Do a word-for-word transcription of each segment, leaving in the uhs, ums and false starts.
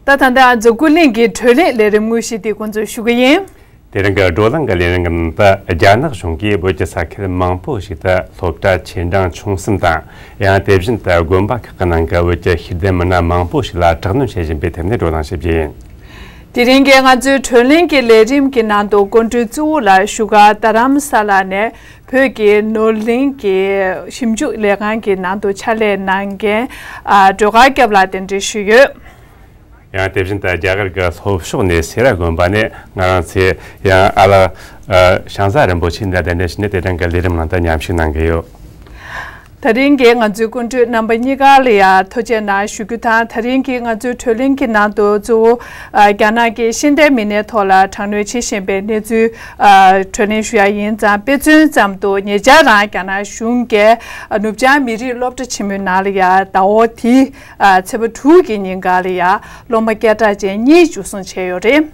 ད་ད་ལྟ་ང་ཚོ་ཀུན་གླེང་གི་བགྲོ་གླེང་ལས་རིམ་དངོས་གཞི་དེ་འགོ་འཛུགས་ཞུ་གི་ཡིན། དེ་རིང་གི་བགྲོ་གླེང་གི་ལས་རིམ་གྱི་ནང་དུ་རྒྱ་ནག་གཞུང་གིས་བོད་ཀྱི་ས་ཁུལ་མང་པོ་ཞིག་ཏུ་སློབ་གྲྭ་ཆེ་འབྲིང་ཆུང་གསུམ་དང་། ཡང་དེ་བཞིན་དུ་དགོན་པ་ཁག་གི་ནང་གི་བོད་ཀྱི་ཤེས་ལྡན་མི་སྣ་མང་པོ་ཞིག་ལ་དྲག་གནོན་བྱེད་བཞིན་པའི་ཐད་ནས་བགྲོ་གླེང་བྱེད་རྒྱུ་ཡིན། དེ་རིང་གི་ང་ཚོའི་བགྲོ་གླེང་གི་ལས་རིམ་གྱི་ནང་དུ་སྐུ་མགྲོན་གཙོ་བོ་ལ་བཞུགས་སྒར་རྡ་རམ་ས་ལ་ནས་བོད་ཀྱི་ནོར་གླིང་གི་ཞིབ་འཇུག་ལས་ཁང་གི་ནང་དུ་ཕྱག་ལས་གནང་མཁན་ཨ་སྒྲོལ་དཀར་སྐྱབས་ལགས་གདན་འདྲེན་ཞུས་ཡོད། ཡང་དེ་བཞིན་དུ་རྒྱ་གར་གྱི་ལྷོ་ཕྱོགས་ནས་སེ་ར་དགོན་པ་ནས་ང་རང་ཚོའི་ཡང་ཨ་ལགས་ཨ་ཤང་བཟའ་རིན་པོ་ཆེ་འདི་གདན་འདྲེན་ཞུས་ནས་དེ་རིང་གི་ལས་རིམ་ནང་དུ་མཉམ་ཞུགས་གནང་གི་ཡོད། ད་རིང་གི་ང་ཚོའི་སྐུ་མགྲོན་རྣམ་པ་གཉིས་ཀ་ལ་ཡང་ཐུགས་རྗེ་གནང་ཞུ་རྒྱུ་དང་། ད་རིང་གི་ང་ཚོའི་བགྲོ་གླེང་གི་ནང་དུ་གཙོ་བོ་ཨ་རྒྱ་ནག་གི་ཤེས་ལྡན་མི་སྣའི་ཐོག་ལ་དྲག་གནོན་བྱེད་བཞིན་པའི་གནས་ཚུལ་ཨ་བགྲོ་གླེང་ཞུ་ཡ་ཡིན་ཙང་། དཔེ་མཚོན་ཙམ་དུ་ཉེ་ཆར་རང་རྒྱ་ནག་གཞུང་གིས་ཨ་ནུབ་བྱང་མི་རིགས་སློབ་གྲྭ་ཆེན་མོའི་ནང་ལ་ཡང་ཟླ་བ་འདིའི་ཨ་ཚེས་པ་དྲུག་གི་ཉིན་ག་ལ་ཡང་སློབ་མ་སྐད་གྲགས་ཅན་གཉིས་འཇུ་བཟུང་བྱས་ཡོད་རེད།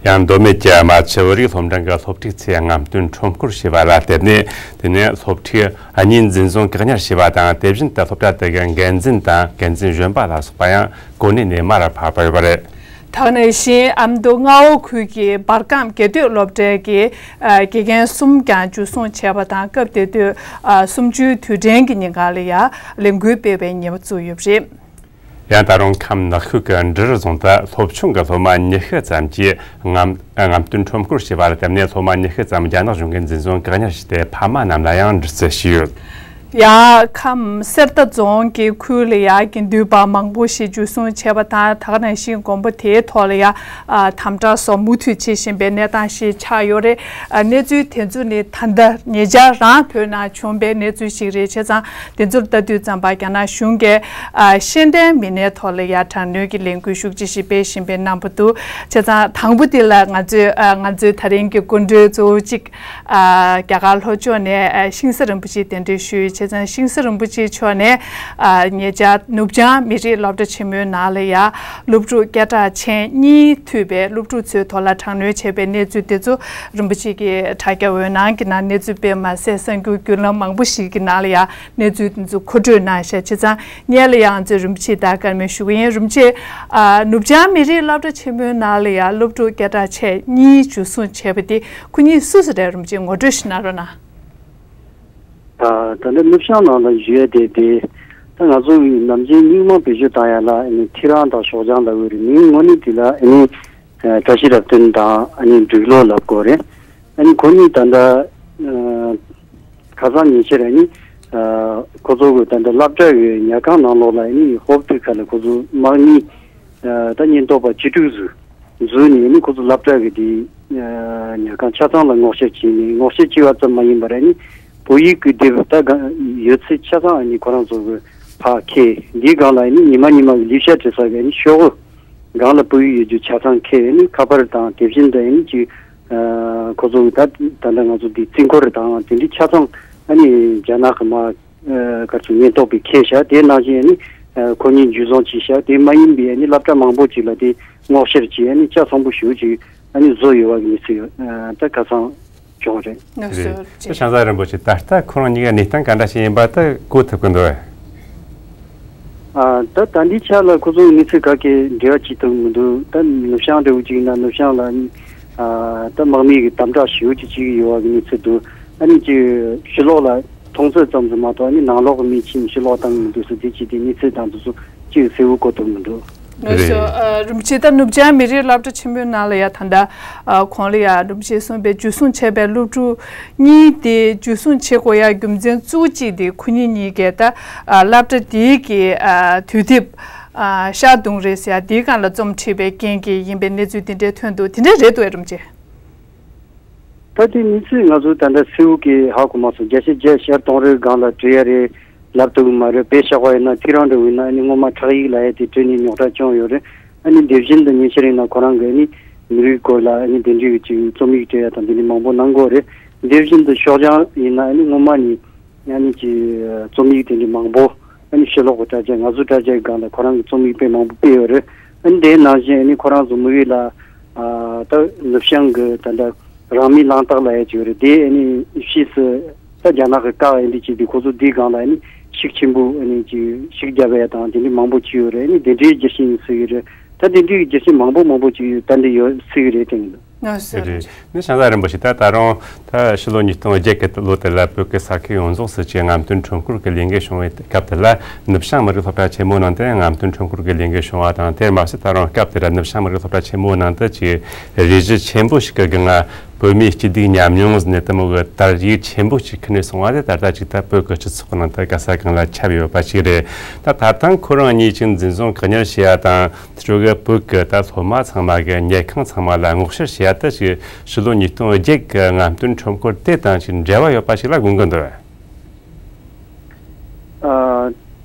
ཡང་མདོ་སྨད་ཀྱི་རྨ་ཆུ་བོད་རིགས་སློབ་འབྲིང་གི་སློབ་ཕྲུག་ཚོས་རྔམ་སྟོན་ཁྲོམ་སྐོར་བྱས་པ་ལ་བརྟེན་ནས། དེ་ནས་སློབ་ཕྲུག་གཉིས་འཛིན་བཟུང་བཀག་ཉར་བྱས་པ་དང་། དེ་བཞིན་དུ་སློབ་གྲྭ་དེ་གའི་འགན་འཛིན་དང་འགན་འཛིན་གཞོན་པ་ལ་སོགས་པ་ཡང་གོ་གནས་ནས་མར་ཕབ་པ་ཡོད་པ་རེད། ད་ག་ནང་བཞིན་ཨ་མདོ་མངའ་འོག་ཁུལ་གྱི་འབར་ཁམས་དགེ་ཐོས་སློབ་གྲྭའི་ཨ་དགེ་རྒན་གསུམ་ཀྱང་འཇུ་བཟུང་བྱས་པ་དང་། སྐབས་དེ་དུས་ཨ་གསུམ་བཅུའི་དུས་དྲན་གྱི་ཉིན་ག་ལ་ཡང་ལས་འགུལ་སྤེལ་བའི་ཉེས་པ་བཙུགས་ཡོད་པ་རེད། ཡང་ད་རུང་ཁམས་ནག་ཆུ་གི་འབྲི་རུ་རྫོང་དུ་སློབ་ཆུང་གི་སློབ་མ་ཉི་ཤུ་ཙམ་གྱིས་རྔམ་རྔམ་སྟོན་ཁྲོམ་སྐོར་བྱས་པ་ལ་བརྟེན་ནས། སློབ་མ་ཉི་ཤུ་ཙམ་རྒྱ་ནག་གཞུང་གིས་འཛིན་བཟུང་བཀག་ཉར་བྱས་ཏེ་ཕ་མ་རྣམས་ལ་ཡང་འདྲི་རྩད་བྱས་ཡོད། ཡང་ཁམས་གསེར་རྟ་རྫོང་གི་ཁུལ་ལ་ཡང་དགེ་འདུན་པ་མང་པོ་ཞིག་འཇུ་བཟུང་བྱས་པ་དང་། ད་ག་ནང་བཞིན་དགོན་པ་དེའི་ཐོག་ལ་ཡང་ཨ་དམ་དྲག་སོགས་མུ་མཐུད་བྱེད་བཞིན་པའི་གནས་སྟངས་ཤིག་ཆགས་ཡོད་རེད། ཨ་གནས་ཚུལ་དེ་ཚོ་ནི་ད་ལྟ་ཉེ་ཆར་རང་བོད་ནང་བྱུང་བའི་གནས་ཚུལ་ཞིག་རེད། བྱས་ཙང་དེ་ཚོར་ལྟ་དུས་ཙམ་པ་རྒྱ་ནག་གཞུང་གིས་ཨ་ཤེས་ལྡན་མི་སྣའི་ཐོག་ལ་ཡང་དྲག་གནོན་གྱི་ལས་འགུལ་ཤུགས་ཆེ་ཞིག་སྤེལ་བཞིན་པའི་རྣམ་པ་འདུག། བྱས་ཙང་དང་པོ་དེ་ལ་ང་ཚོས་ཨ་ང་ཚོའི་ད་རིང་གི་སྐུ་མགྲོན་གཙོ་བོ་གཅིག་ཨ་རྒྱ་གར་ལྷོ་ཕྱོགས་ནས་ཨ་ཤིང་བཟའ་རིན་པོ་ཆེ་གདན་འདྲེན་ཞུས་ཡོད། བྱས་ཙང་ཤིང་བཟའ་རིན་པོ་ཆེ་མཆོག་ནས་ཨ་ཉེ་ཆར་ནུབ་བྱང་མི་རིགས་སློབ་གྲྭ་ཆེན་མོའི་ནང་ལ་ཡང་སློབ་ཕྲུག་སྐད་གྲགས་ཅན་གཉིས་ཐུག་པའི་སློབ་ཕྲུག་ཚོའི་ཐོག་ལ་དྲག་གནོན་བྱས་པའི་གནས་ཚུལ་དེ་ཚོ་རིན་པོ་ཆེ་གིས་དྲ་རྒྱ་འོད་སྣང་གི་ནང་གནས་ཚུལ་སྤེལ་མ་ཟད། གསར་འགྱུར་བརྒྱུད་ལམ་མང་པོ་ཞིག་གི་ནང་ལ་ཡང་གནས་ཚུལ་དེ་ཚོ་མཁོ་སྤྲོད་གནང་ཤག། བྱས་ཙང་སྔོན་ལ་ཡང་ང་ཚོས་རིན་པོ་ཆེ་དང་བཀའ་མོལ་ཞུ་གི་ཡིན། རིན་པོ་ཆེ། ཨ་ནུབ་བྱང་མི་རིགས་སློབ་གྲྭ་ཆེན་མོའི་ནང་ལ་ཡང་སློབ་ཕྲུག་སྐད་གྲགས་ཆེ་གཉིས་འཇུ་བཟུང་བྱས་པ་དེ་ཁོ་གཉིས་སུ་སུ་རེད། རིན་པོ་ཆེ་ངོ་སྤྲོད་ཞིག་གནང་རོགས་གནང་། ད་ད་ལྟ་ནུབ་བྱང་ནང་ལ་བཞུགས་ཡ་དེ་དེ་ད་ང་ཚོ་ནམ་རྒྱུན་སྙིང་མ་བེད་སྤྱོད་བཏང་ཡ་ལ་ཨ་ནི་ཐི་རང་དང་ཞོགས་ལྗང་ལབ་ཡོད་རེད། མིང་དངོས་གནས་དེ་ལ་ཨ་ནི་བཀྲ་ཤིས་རབ་བརྟན་དང་ཨ་ནི་འབྲུག་ལོ་ལབ་དགོས་རེད། ཨ་ནི་ཁོ་གཉིས་ད་ལྟ་ཁ་སང་ཉེ་ཆར་ཨ་ནི་ཁོ་ཚོ་གི་ད་ལྟ་སློབ་གྲྭ་གི་ཉལ་ཁང་ནང་ལོགས་ལ་ཨ་ནི་ཧོབ་ཏེ་ཁ་ལ་ཁོ་ཚོ་དམག་མི་ད་ཉེན་རྟོག་པ་བཅུ་དྲུག་ཙམ་འཛུལ་ནས་ནི་ཁོ་ཚོ་སློབ་གྲྭ་གི་དེ་ཉལ་ཁང་ཆ་ཚང་ལ་སྔོག་བཤེར་བྱས་ནས། སྔོག་བཤེར་བྱས་པ་ཙམ་མ་ཡིན་པར་ནི་བོད་ཡིག་གི་དེབ་ད་ག་ཡོད་ཚད་ཆ་ཚང་ནི་ཁོ་རང་ཚོ་གི་ཕར་འཁྱེར། འདིའི་སྒང་ལ་ནི་ཉི་མ་ཉི་མ་གི་ལས་བྱ་བྱེད་ས་གི་ནི་ཤོག་གུ་སྒང་ལ་བོད་ཡིག་ཡོད་རྒྱུ་ཆ་ཚང་འཁྱེར་ནི་ཁ་པར་དང་། དེ་བཞིན་དུ་ནི་ཅིག་ཁོ་ཚོ་གི་ད་ད་ལྟ་ང་ཚོ་འདི་རྩིས་འཁོར་དང་དེ་འདྲའི་ཆ་ཚང་ཨ་ནི་རྒྱ་ནག་གི་མ། ཨ་ག་ཚོད་ཉེན་རྟོག་པས་འཁྱེར་བཞག། དེ་ནང་བཞིན་ནི་ཨ་ཁོ་གཉིས་འཇུ་བཟུང་བྱས་བཞག། དེ་མ་ཡིན་པའི་ནི་སློབ་གྲྭ་མང་པོ་ཅིག་ལ་དེ་སྔོག་བཤེར་བྱས་ནི་ཆ་ཚང་པོ་ཞེ་པོ་ཅིག་ཨ་ནི་བཟོས་ཡོད་པ་གི་གནས་ཚུལ་ཡོད། ཨ་ད་ཁ་སང་བྱུང་རེད། ངོ་སོ་རེད། ཤང་བཟའ་རིན་པོ་ཆེ། ད་ལྟ་ཁོ་རང་གཉིས་ཀ་གནས་སྟངས་ག་འདྲ་ཞིག་ཡིན་པ་ད་གོ་ཐུབ་ཀྱི་འདུག་ཨེ། ཨ་ད་ད་འདི་ཆ་ལ་ཁོ་ཚོ་གི་གནས་ཚུལ་ག་གེ་འབྲེལ་བ་བྱེད་ཐུབ་མི་འདུག། ད་ནུབ་བྱང་འདྲ་བོ་ཅིག་ཡིན་ན་ནུབ་བྱང་ལ་ནི་ཨ་ད་དམག་མི་གི་དམ་དྲག་ཞེ་པོ་ཅིག་བྱེད་ཀྱི་ཡོད་པ་གི་གནས་ཚུལ་འདུག། ཨ་ནི་ཅིག་ཕྱི་ལོགས་ལ་མཐོང་ཚད་ཙམ་དུ་མ་གཏོགས་ཨ་ནི་ནང་ལོགས་ཀྱི་མི་ཕྱིན་ཕྱི་ལོགས་བཏང་མི་འདུག་ཟེར། དེ་ཅི་དེ་གནས་ཚུལ་དང་དེ་ཚོ་ཅིག་གསལ་བོ་གོ་ཐུབ་མི་འདུག། ངོ་སོ། རེད། ཨ་རིན་པོ་ཆེ། ད་ནུབ་བྱང་མི་རིགས་སློབ་གྲྭ་ཆེན་མོའི་ནང་ལ་ཡ་ད་ལྟ་ཨ་གོང་ལ་ཡ་རིན་པོ་ཆེས་གསུངས་པའི་འཇུ་བཟུང་བྱས་པའི་སློབ་ཕྲུག་གཉིས་དེ་འཇུ་བཟུང་བྱེད་དགོས་ཡ་རྒྱུ་མཚན་གཙོ་བོ་གཅིག་དེ་ཁོ་གཉིས་གཉིས་ཀས་ད་ཨ་སློབ་གྲྭ་དེའི་གི་ཨ་དུས་དེབ་ཨ་ཤར་དུང་རེད་ཟེར་ཡ་དེའི་སྒང་ལ་རྩོམ་བྲིས་པའི་རྐྱེན་གྱིས་ཡིན་པའི་གནས་ཚུལ་དེ་འདྲའི་ཐོན་འདུག། དེ་འདྲ་རེད་འདུག་ཨེ་རིན་པོ་ཆེ། ད་དེ་གནས་ཚུལ་ང་ཚོ་ད་ལྟ་གསལ་བོ་གི་ཧ་གོ་མ་སོང་། བརྒྱ་ཆ་བརྒྱ་ཤར་གཏོང་རེས་སྒང་ལ་བྲིས་ཡ་རེད་ལབ་ཐུབ་ཀྱི་མ་རེད། དཔེ་བཞག་པ་ཡིན་ན་ཐེ་རང་འདྲ་བོ་ཡིན་ན་ཨ་ནི་སྔོན་མ་ཁྲག་ཡིག་ལབ་ཡ་དེ་བྲིས་ནས་རྙོག་དྲ་བྱུང་ཡོད་རེད། ཨ་ནི་དེ་བཞིན་དུ་ཉེ་ཆར་ཡིན་ན་ཁོ་རང་གིས་ཨ་ནི་མི་རིགས་སྐོར་ལ་ཨ་ནི་དེ་འདྲའི་ཅིག་རྩོམ་ཡིག་བྲིས་ཡ་དང་དེ་འདྲ་མང་པོ་གནང་གི་ཡོད་རེད། དེ་བཞིན་དུ་ཤོག་བྱང་ཡིན་ན་ཨ་ནི་སྔོན་མ་ནས་ཨ་ནི་ཅིག་རྩོམ་ཡིག་དེ་འདྲ་མང་པོ་ཨ་ནི་ཕྱི་ལོགས་ཀྱི་དྲ་རྒྱ་ང་ཚོའི་དྲ་རྒྱའི་སྒང་ལ་ཁོ་རང་གི་རྩོམ་ཡིག་དཔེ་མང་པོ་སྤེལ་ཡོད་རེད། ཨ་ནི་དེའི་ནང་བཞིན་ཨ་ནི་ཁོ་རང་ཚོ་དམིགས་ཡུལ་ལ་ཨ་ད་ནུབ་བྱང་གི་ད་ལྟ་རང་མིའི་གླེང་སྟེགས་ལབ་ཡ་ཅིག་ཡོད་རེད། དེ་ཨ་ནི་ཕྱིས་སུ་ད་རྒྱ་ནག་གིས་བཀག་ཡ་འདི་བྱས་ཏེ་ཁོ་ཚོ་དེའི་སྒང་ལ་ཨ་ནི་ ཤུགས་ཆེན་པོ་ཨ་ནི་ཅིག་ཤུགས་རྒྱབ་ཡ་དང་དེ་འདྲའི་མང་པོ་ཅིག་ཡོད་རེད། ཨ་ནི་དེ་འདྲའི་རྒྱུ་རྐྱེན་ཡིན་སྲིད་ཀྱི་རེད། ད་དེ་འདྲའི་རྒྱུ་རྐྱེན་མང་པོ་མང་པོ་ཅིག་ད་འདི་ཡོད་སྲིད་ཀྱི་རེད་དྲན་གྱི་འདུག། ལགས་སོ། རེད། ནི་ཤང་ས་རིན་པོ་ཆེ། ད་ད་རུང་ད་ཕྱི་ལོ་ཉིས་སྟོང་བརྒྱད་ཀྱི་ལོ་དེ་ལ་བོད་ཀྱི་ས་ཁུལ་ཡོངས་རྫོགས་སུ་ཅིག་རྔམ་སྟོན་ཁྲོམ་སྐོར་གྱི་ལས་འགུལ་བྱུང་བའི་སྐབས་དེ་ལ། ནུབ་བྱང་མི་རིགས་སློབ་གྲྭ་ཆེན་མོའི་ནང་དུ་རྔམ་སྟོན་ཁྲོམ་སྐོར་གྱི་ལས་འགུལ་བྱུང་བ་དང་། དེར་མ་ཟད་ད་རུང་སྐབས་དེར་ནུབ་བྱང་མི་རིགས་སློབ་གྲྭ་ཆེན་མོའི་ནང་དུ་ཅིག་རེ་ཞུ་ཆེན་པོ་ཞིག་གི་སྒང་ང་བོད་མིའི་སྐྱིད་སྡུག་ཉམས་མྱོང་ཟེར་ནས་དེ་མོ་གི་དར་ཡིག་ཆེན་པོ་ཞིག་ཁུར་ནས་སོང་བ་དེ་ད་ལྟ་ཅིག་ད་བོད་ཀྱི་སྤྱི་ཚོགས་ནང་དུ་ག་ས་གང་ལ་ཁྱབ་ཡོད་པ་ཞིག་རེད། ད་ད་ཐེངས་ཁོ་རང་གཉིས་ཀྱིས་འཛིན་བཟུང་བཀག་ཉར་བྱས་ཡ་དང་། དེ་ཚོ་གི་བོད་ཀྱི་ད་སློབ་མ་ཚང་མ་གི་ཉལ་ཁང་ཚང་མ་ལ་སྔོག་བཤེར་བྱེད་ཡ་དེ་ཞིག་ཕྱི་ལོ་ཉིས་སྟོང་བརྒྱད་ཀྱི་རྔམ་སྟོན་ཁྲོམ་སྐོར་དེ་དང་ཅིག་འབྲེལ་བ་ཡོད་པ་ཞིག་ལ་དགོངས་ཀྱི་འདུག། ཨ།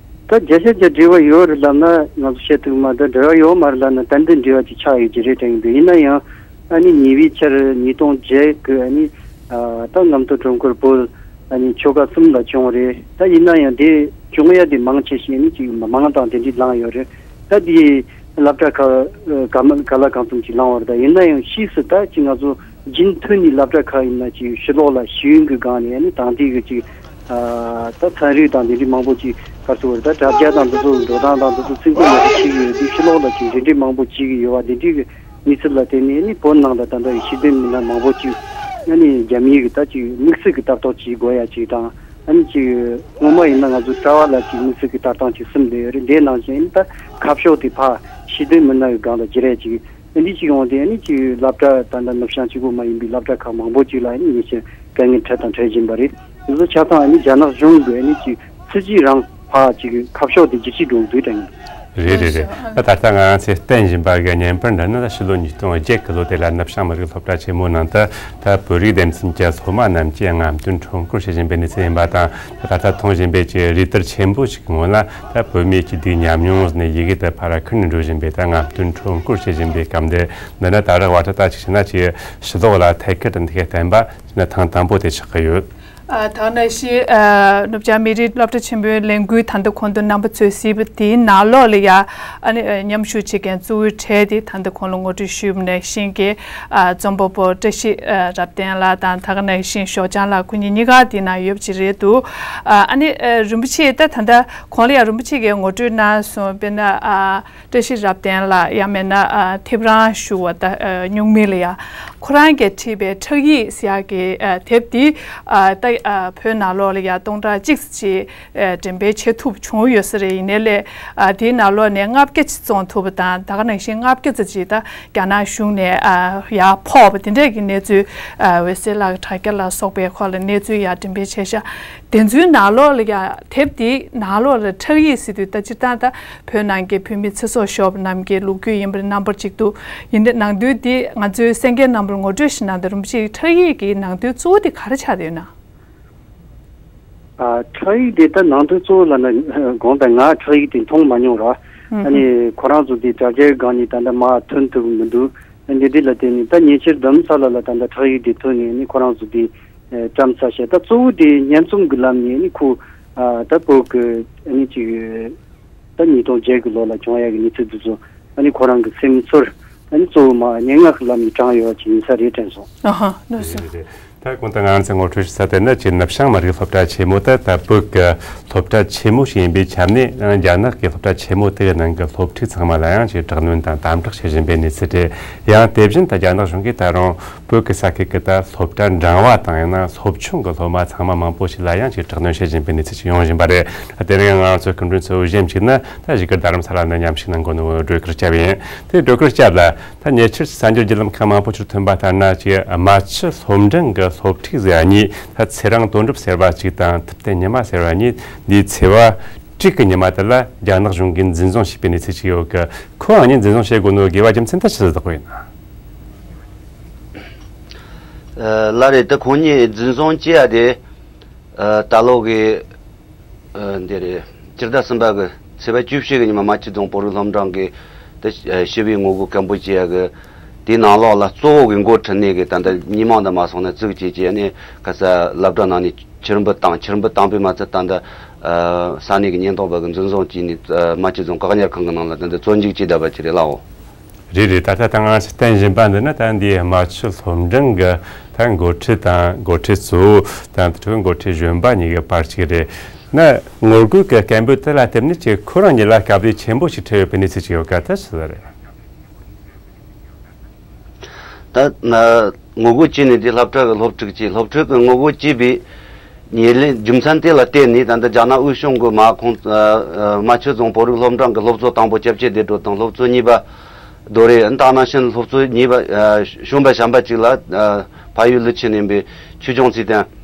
ད་བརྒྱ་ཆ་བརྒྱ་འབྲེལ་བ་ཡོད་རེད་ལབ་ན་ང་ཚོ་བཤད་ཐུབ་མ་རེད། འབྲེལ་བ་ཡོད་མ་རེད་ལབ་ན་ཏན་ཏན་འབྲེལ་བ་ཅིག་ཆགས་ཡོད་ཀྱི་རེད་དྲན་གྱི་འདུག། ཡིན་ན་ཡང་ཨ་ནི་ཉེ་བའི་ཆར་ཉིས་སྟོང་བརྒྱད་ཀྱི་ཨ་ནི་ཨ་ད་རྔམ་སྟོན་ཁྲོམ་སྐོར་བོད་ཨ་ནི་ཆོལ་ཁ་གསུམ་ལ་བྱུང་བ་རེད། ད་ཡིན་ན་ཡང་དེ་བྱུང་ཡ་དེ་མང་ཆེ་ཤོས་ནི་ཅིག་མ་མང་དང་དེ་འདྲའི་ལངས་ཡོད་རེད། ད་དེ་སློབ་གྲྭ་ཁག་ག་མ་ག་ལ་གང་འཚམ་ཅིག་ལངས་བ་རེད། ད་ཡིན་ན་ཡང་ཕྱིས་སུ་ད་ཅིག་ང་ཚོ་རྒྱུན་མཐུད་ནས་སློབ་གྲྭ་ཁག་ཡིན་ན་ཅིག་ཕྱི་ལོགས་ལ་ཤེས་ཡོན་གྱི་སྒང་ནས་ནི་དང་དེ་གི་ཅིག་ཨ་ད་ཚན་རིག་དང་དེ་འདྲའི་མང་པོ་ཅིག་ག་རེ་ཟེར་དགོས་རེད། ད་དྲ་རྒྱ་དང་འདི་ཚོ་འགྲོ་སྟངས་དང་འདི་ཚོ་ཚིག་མཛོད་མང་པོ་ཅིག་ཡོད་དུས་ཕྱི་ལོགས་ལ་ཅིག་འབྲེལ་འདྲིས་མང་པོ་བྱེད་ཀྱི་ཡོད་པ་འདི་འདྲའི་གི་གནས་ཚུལ་ལ་བརྟེན་ནས་ནི་བོད་ནང་ལ་ད་ལྟ་ཡི་ཤེས་ལྡན་མི་སྣ་མང་པོ་ཅིག་ཨ་ནི་རྒྱ་མིའི་གི་ད་ཅིག་དམིགས་བསལ་གྱི་ལྟ་རྟོག་བྱེད་དགོས་ཡ་ཅིག་དང་། ཨ་ནི་ཅིག་སྔོན་མ་ཡིན་ན་ང་ཚོ་གྲྭ་བ་ལ་ཅིག་དམིགས་བསལ་གྱི་ལྟ་སྟངས་ཅིག་གསུམ་བསྡད་ཡོད་རེད། འདིའི་ནང་བཞིན་ཨ་ནི་ད་ཁ་ཕྱོགས་དེ་ཕར་ཤེས་ལྡན་མི་སྣ་གི་སྒང་ལ་བསྒྱུར་ཡ་ཅིག་ཨ་ནི་ཅིག་ཡོང་དེ་ཨ་ནི་ཅིག་སློབ་གྲྭ་ད་ལྟ་ནུབ་བྱང་གཅིག་པོ་མ་ཡིན་པའི་སློབ་གྲྭ་ཁག་མང་པོ་ཅིག་ལ་ཨ་ནི་ཉེ་ཆར་དཀའ་ངལ་འཕྲད་དང་འཕྲད་བཞིན་པ་རེད། འདི་ཚོ་ཆ་ཚང་ཨ་ནི་རྒྱ་ནག་གཞུང་གི་ཨ་ནི་ཅིག་སྲིད་ཇུས་རང་ཕར་ཅིག་ཁ་ཕྱོགས་དེ་བསྒྱུར་བཅོས་འགྲོ་གི་འདུག་དྲན་གྱི་འདུག། རེད་རེད་རེད། ཨ་ད་ད་ལྟ་ང་རང་ཚོས་བསྟན་བཞིན་པ་གི་བརྙན་པར་འདི་ནི་ད་ཕྱི་ལོ་ཉིས་སྟོང་བརྒྱད་ཀྱི་ལོ་དེ་ལ་ནུབ་བྱང་མི་རིགས་སློབ་གྲྭ་ཆེན་མོ་ནང་དུ་ད་བོད་རིགས་སྡེ་ཚན་གྱི་སློབ་མ་རྣམས་ཀྱིས་རྔམ་སྟོན་ཁྲོམ་སྐོར་བྱེད་བཞིན་པའི་གནས་ཚུལ་ཡིན་པ་དང་། ད་ད་ལྟ་མཐོང་བཞིན་པའི་ཀྱི་རེ་ལྟར་ཆེན་པོ་ཞིག་གི་ངོས་ལ་ད་བོད་མིའི་སྐྱིད་སྡུག་ཉམས་མྱོང་ཟེར་ནས་ཡི་གེ་དེ་ཕར་ཁུར་ནས་འགྲོ་བཞིན་པའི་ད་རྔམ་སྟོན་ཁྲོམ་སྐོར་བྱེད་བཞིན་པའི་སྐབས་འདི། འདི་ནི་ད་རག་བར་དུ་ད་ཅིག་བྱས་ན་ཅིག་ཕྱི་ལོགས་ལ་ཐད་ཀར་དུ་འདི་གའི་བསྟན་པ་ནི་ཐེངས་དང་པོ་དེ་ཆགས་ཀྱི་ཡོད། ཨ། ད་ནང་བཞིན་ཨ་ནུབ་བྱང་མི་རིགས་སློབ་གྲྭ་ཆེན་པོའི་ལས་འགུལ་ད་ལྟ་གོང་དུ་རྣམ་པ་ཚོས་གཟིགས་པ་དེའི་ནང་ལོགས་ལ་ཡ། ཨ་ནི་ཨ་མཉམ་ཞུགས་བྱེད་མཁན་གཙོ་བོའི་གྲས་དེ་ད་ལྟ་གོང་ལ་ངོ་སྤྲོད་ཞུས་པ་ནང་བཞིན་གྱི་ཨ་རྩོམ་པ་པོ་བཀྲ་ཤིས་ཨ་རབ་བརྟན་ལགས་དང་། ད་ག་ནང་བཞིན་ཞོགས་ལྗང་ལགས། ཁོ་གཉིས་གཉིས་ཀ་དེའི་ནང་ཡོད་པ་ཅིག་རེད་འདུག། ཨ་ནི་ཨ་རིན་པོ་ཆེ་ད་ད་ལྟ་གོང་ལ་ཡ་རིན་པོ་ཆེ་གིས་ངོ་སྤྲོད་གནང་སོང་། དཔེར་ན་ཨ། བཀྲ་ཤིས་རབ་བརྟན་ལགས། ཡང་མིན་ན་ཨ་ཐེབས་རང་ཞུ་བ་ད་ཨ་སྨྱུག་མིང་ལ་ཡ། ཁོ་རང་གིས་བྲིས་པའི་ཁྲག་ཡིག་ཟེར་ཡག་གི་ཨ་དེབ་འདི་ཨ་ད་ཨ་བོད་ནང་ལོགས་ལ་ཡ་སྟོང་ཕྲག་གཅིག་ཙམ་ཅིག་ཨ་འགྲེམས་སྤེལ་བྱེད་ཐུབ་བྱུང་ཡོད་ས་རེད། ཡིན་ནའི་ལས་ཨ་དེའི་ནང་ལོགས་ནས་ལྔ་བརྒྱ་ཅིག་བཙོང་ཐུབ་པ་དང་། ད་ག་ནང་བཞིན་ལྔ་བརྒྱ་ཙམ་ཅིག་ད་རྒྱ་ནག་གཞུང་ནས་ཨ་ཡར་ཕོག་པ་དེ་འདྲས་ཀྱི་གནས་ཚུལ་ཨ་འོད་ཟེར་ལགས་ཀྱི་དྲ་རྒྱ་ལ་སོགས་པའི་ཁག་ལ་གནས་ཚུལ་ཡར་འགྲེམས་སྤེལ་བྱས་ཤག། དེ་ཚོའི་ནང་ལོགས་ལ་ཡ་དེབ་འདིའི་ནང་ལོགས་ལ་ཁྲག་ཡིག་ཟེར་དུས་ད་སྤྱིར་བཏང་ད་བོད་ནང་གི་བོད་མི་ཚེ་སྲོག་ཤོར་བ་རྣམས་ཀྱི་ལོ་རྒྱུས་ཡིན་པ་རྣམ་པར་གཅིག་འདུག། ཡིན་ནའི་ནང་དོན་འདི་ང་ཚོའི་གསན་མཁན་རྣམ་པར་ངོ་སྤྲོད་ཞིག་གནང་དང་། རིན་པོ་ཆེའི་ཁྲག་ཡིག་གི་ནང་དོན་གཙོ་བོ་དེ་ག་རེ་ཆགས་བསྡད་ཡོད་ན། ཨ། ཁྲག་ཡིག་དེ་ད་ནང་དོན་གཙོ་བོ་ལབ་ན་དགོངས་དག། ང་ཁྲག་ཡིག་དེ་མཐོང་མ་མྱོང་ར། ཨ་ནི་ཁོ་རང་ཚོ་དེ་དྲ་རྒྱའི་སྒང་ནས་ད་ལྟ་མར་ཐོན་ཐུབ་མི་འདུག། འདི་འདི་ལ་བརྟེན་ནས་ད་ཉེ་ཆར་དྷ་རམ་ས་ལ་ལ་ད་ལྟ་ཁྲག་ཡིག་དེ་ཐོན་ནས་ནི་ཁོ་རང་ཚོ་དེ་ཨ་བཀྲམ་ཚར་ཤག། ད་གཙོ་བོ་དེ་སྙན་རྩོམ་གྱི་ལམ་ནས་ནི་ཁོ་ཨ་ད་བོད་ཀྱི་ཨ་ནི་ཅིག་ད་ཉིས་སྟོང་བརྒྱད་ཀྱི་ལོ་ལ་བྱུང་ཡག་གི་གནས་ཚུལ་དེ་ཚོ་ཨ་ནི་ཁོ་རང་གི་སེམས་ཚོར་ཨ་ནི་གཙོ་བོ་མར་སྙན་ངག་གི་ལམ་ནས་དྲངས་ཡོད་པ་ཅིག་ཡིན་ས་རེད་དྲན་སོང་། ཨ་ཧ། ལགས་སོ། རེད་རེད། ད་གོང་དུ་ང་རང་ཚོས་ངོ་སྤྲོད་ཞུས་ས་དེ་ནི་ཅིག་ནུབ་བྱང་མི་རིགས་སློབ་གྲྭ་ཆེན་མོ་དེ་ད་བོད་ཀྱི་སློབ་གྲྭ་ཆེན་མོ་ཞིག་ཡིན་པའི་ཆ་ནས། ཡང་རྒྱ་ནག་གི་སློབ་གྲྭ་ཆེན་མོ་དེ་གི་ནང་གི་སློབ་ཕྲུག་ཚང་མ་ལ་ཡང་ཅིག་དྲག་གནོན་དང་དམ་དྲག་བྱེད་བཞིན་པའི་གནས་ཚུལ་རེད། ཡང་དེ་བཞིན་ད་རྒྱ་ནག་གཞུང་གིས་ད་རུང་བོད་ཀྱི་ས་ཁུལ་གྱི་ད་སློབ་གྲྭ་འབྲིང་བ་དང་ཡང་ན་སློབ་ཆུང་གི་སློབ་མ་ཚང་མ་མང་པོ་ཞིག་ལ་ཡང་ཅིག་དྲག་གནོན་བྱེད་བཞིན་པའི་གནས་ཚུལ་ཅིག་ཡོང་བཞིན་པ་རེད། དེ་རིང་ང་རང་ཚོའི་སྐུ་མགྲོན་གཙོ་བོ་གཞན་གཅིག་ནི་ད་བཞུགས་སྒར་རྡ་རམ་ས་ལ་ནས་མཉམ་ཞུགས་གནང་གོ་ནོ་སྒྲོལ་དཀར་སྐྱབས་ཡིན། དེ་སྒྲོལ་དཀར་སྐྱབས་ལགས། ད་ཉེ་ཆར་གསར་འགྱུར་བརྒྱུད་ལམ་ཁག་མང་པོ་ཅིག་ཐོན་པ་ལྟར་ན། ཅིག་རྨ་ཆུ་སློབ་འབྲིང་གི་སློབ་ཕྲུག་ཟེར་བ་གཉིས། ད་ཚེ་རིང་དོན་གྲུབ་ཟེར་བ་གཅིག་དང་ཐུབ་བསྟན་ཉི་མ་ཟེར་བ་གཉིས། འདིའི་ཚེས་པ་དྲུག་གི་ཉི་མ་དེ་ལ་རྒྱ་ནག་གཞུང་གིས་འཛིན་བཟུང་བྱས་པའི་གནས་ཚུལ་ཅིག་ཡོད་གི། ཁོ་རང་གཉིས་འཛིན་བཟུང་བྱེད་དགོས་ནོ་དགོས་པ་རྒྱུ་མཚན་དེ་ཆི་ཟིག་དགོས་ཡིན་ན། ཨ། ལགས་རེད། ད་ཁོང་གཉིས་འཛིན་བཟུང་བྱས་ཡ་དེ། ཨ། ད་ལོ་གི་ཨ། འདི་རེད། སྤྱི་ཟླ་གསུམ་པ་གི་ཚེས་པ་བཅུ་བཞི་གི་ཉིན་མ་རྨ་ཆུ་རྫོང་བོད་རིགས་སློབ་འབྲིང་གི་དེ་ཞི་བའི་ངོ་རྒོལ་སྐད་འབོད་བྱེད་ཡ་གི་དེའི་ནང་ལོགས་ལ་གཙོ་བོ་གི་འགོ་ཁྲིད་ནས་གི་ད་ལྟ་མི་མང་དུ་མ་སོང་ན་ཙིག་བྱེད་ཀྱི་ནས་ག་ས་སློབ་གྲྭ་ནང་ནས་ཕྱིར་འབུད་བཏང་། ཕྱིར་འབུད་བཏང་པས་མ་ཚད་ད་ལྟ་ཨ་ས་གནས་ཀྱི་ཉེན་རྟོག་པ་གི་འཛིན་བཟུང་བྱས་ནས་ཨ་རྨ་ཆུ་རྫོང་བཀག་ཉར་ཁང་གི་ནང་ལ་ད་ལྟ་བཙོན་འཇུག་བྱས་བསྡད་པ་ཅིག་རེད་ལགས། འོ། རེད་རེད། ད་ལྟ་ད་ང་ཚོས་བསྟན་བཞིན་པ་འདི་ནི་ད་འདིའི་རྨ་ཆུ་སློབ་འབྲིང་གི་ད་འགོ་ཁྲིད་དང་འགོ་ཁྲིད་གཙོ་བོ་དང་དེ་འཕྲོ་འགོ་ཁྲིད་གཞོན་པ་གཉིས་ཀྱི་བར་གཅིག་རེད། ན་ངོ་རྒོལ་གྱི་སྐད་འབོད་དེ་ལ་བརྟེན་ནས་ཀྱི་ཁོ་རང་ཉིད་ལ་དཀའ་སྡུག་ཆེན་པོ་ཞིག་འཕྲད་ཡོད་པའི་གནས་ཚུལ་ཅིག་ཡོད་ཀ་ད་ཞུ་ས་རེད། ད་ན་ངོ་རྒོལ་བྱས་ནས་དེ་སློབ་གྲྭ་གི་སློབ་ཕྲུག་ཅིག་སློབ་ཕྲུག་གི་ངོ་རྒོལ་བྱས་པའི་ཉེར་ལེན་རྒྱུ་མཚན་དེ་ལ་བརྟེན་ནས། ད་ལྟ་རྒྱ་ནག་དབུས་གཞུང་གི་མ་ཁོང་རྨ་ཆུ་རྫོང་བོད་རིགས་སློབ་འབྲིང་གི་སློབ་གཙོ་དང་པོ་སྐྱབས་ཆེན་བདེ་གྲོལ་དང་། སློབ་གཙོ་གཉིས་པ་རྡོ་རེ། ད་ནང་བཞིན་སློབ་གཙོ་གཉིས་པ་གཞོན་པ་གཞན་པ་ཅིག་ལ་ཕ་ཡུལ་ལི་ཆི་ནས་པའི་ཆོས་སྐྱོང་ཚིག་བརྟན།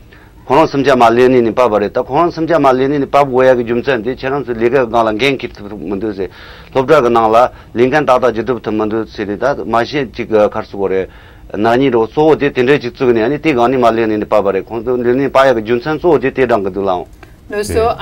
ཁོ་རང་སུམ་བརྒྱ་མ་ལེན་ནས་ནི་བབས་པ་རེད། ད་ཁོ་རང་སུམ་བརྒྱ་མ་ལེན་ནས་ནི་བབས་དགོས་ཡ་གི་རྒྱུ་མཚན་དེ་ཁྱེད་རང་ཚོའི་ལས་ཀའི་སྒང་ལ་འགན་འཁྱེར་ཐུབ་མི་འདུག་ཟེར། སློབ་གྲྭ་གི་ནང་ལ་ལས་འགན་ཏག་ཏག་བྱེད་ཐུབ་ཐུབ་མི་འདུག་ཟེར་ནས། ད་མ་ཤེས་ཅིག་ག་རེ་ཟེར་དགོས་རེད། ན་ནིང་རོ་གཙོ་བོ་དེ་དེ་འདྲའི་ཅིག་བཙུགས་ནས་ཨ་ནི་དེ་སྒང་ནས་མ་ལེན་ནས་ནི་བབས་པ་རེད། ཁོང་ཚོ་ལེན་ནས་བབས་ཡ་གི་རྒྱུ་མཚན་གཙོ་བོ་དེ་དེ་དྲང་གི་འདུག་ལགས། ལགས་སོ།